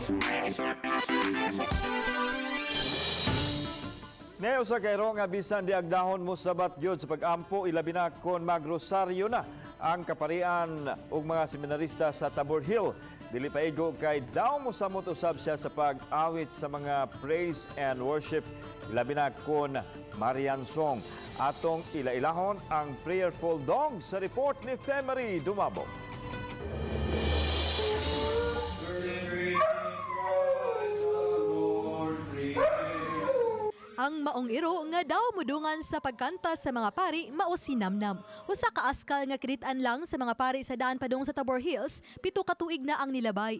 Naay usa ka iro nga bisan di agdahon mosabat gyud sa pag-ampo, ilabi na kon magrosaryo na ang kaparian ug mga seminarista sa Tabor Hill. Dili paigo kay daw mosamot usab siya sa pag-awit sa mga praise and worship, ilabi na kon Marian song. Atong ila-ilahon ang prayerful dog sa report ni Femery Dumabo. Ang maong iro nga daw mudungan sa pagkanta sa mga pari mao si Namnam. Usa ka askal nga kinit-an lang sa mga pari sa daan padung sa Tabor Hills, 7 ka tuig na ang nilabay.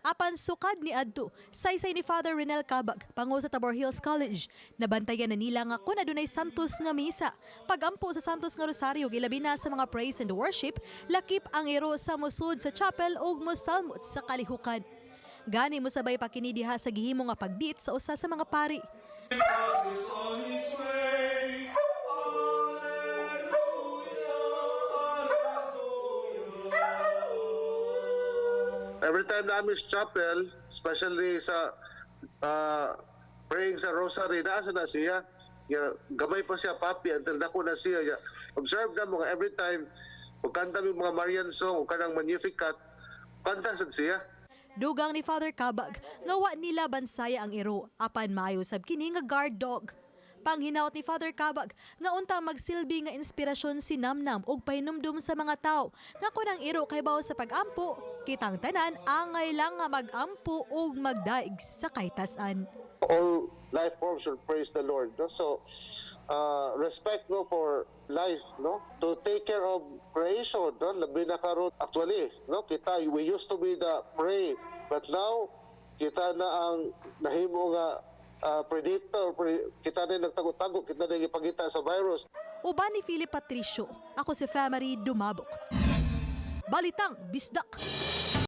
Apan sukad ni adto, saysay ni Father Renel Cabag, pango sa Tabor Hills College. Nabantayan na nila nga kung adunay Santos nga misa. Pagampo sa Santos nga Rosario, gilabi na sa mga praise and worship, lakip ang iro sa musud sa chapel ug mosalmot sa kalihukan. Gani mosabay pa kini diha sa gihimo nga pagbit sa usa sa mga pari. Is on his way. Alleluia, Alleluia. Every time na sa chapel, especially sa praying sa rosary, naasa na siya. Ya, gamay pa siya puppy until dako na siya. Ya, observe na mga every time, kung kanta mi mga Marian song o kanang Magnificat, kanta sad siya. Dugang ni Father Kabag, nga wa nila bansaya ang iro, apan maayo sab kini nga guard dog. Panghinaot ni Father Kabag nga unta magsilbi nga inspirasyon si Namnam ug pahinumdum sa mga tao nga kun ang iro kaybaw sa pag-ampo, kitang tanan angay lang nga mag-ampo ug magdaig sa kahitasan. All life forms should praise the Lord. No? So, respect, no, for life, no? To take care of creation, no? Labi na karon actually, no? Kita, we used to be the prey, but now kita na ang nahimo nga predator, kita na nagtago-tago, kita na gipangita sa virus. Uban ni Philip Patricio, ako si Famary Dumabok. Balitang Bisdak.